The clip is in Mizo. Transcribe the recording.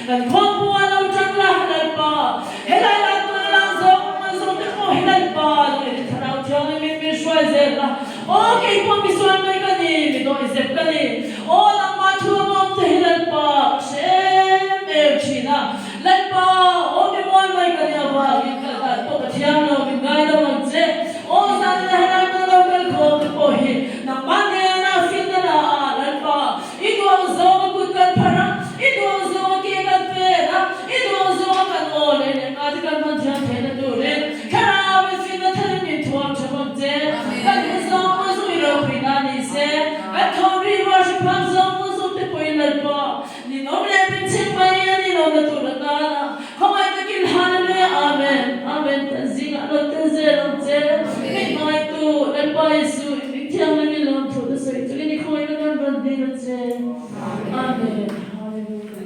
Kan khawnpua lo ṭang la, Lalpa, helai lah tuna lang zawng zawng te pawh hi Lalpa nangin i Thlarau Thianghlimin min hruai zel la. Aw, kei pawh misual mai ka ni, mi dawihzep ka ni. Aw, nangmah thu a ngawm che hi Lalpa, ka hre em em ṭhin a. Lalpa, aw mi mawi mai ka nih avangin kal dan pawh ka thiam lo, min ngai lo ang che. Aw, zanina helai hmuna lo kal khawm te pawh hi nangmah nena finna la a, Lalpa, i duh ang zawnga kut kan phar a, i duh ang zawnga ke kan pen a, i duh ang zawnga kan aw leh lehkha te kan hman thiam theihna turin Thlarauin finna tharin min thuam tha bawk che. Kan hun zawng zawng i ropuina ni se, kan thawm rih rual hri phak zawng zawng te pawhin Lalpa, Ninawm leh min chhim mai a ni lo na tur atan a khawngaih takin Hallelujah Amen Amen kan zingah lo tel zel ang che min hmangaihtu Lalpa Jesu i hming thianghlim in lawmthu te sawi chungin i khawngaihna kan rawn dil a che.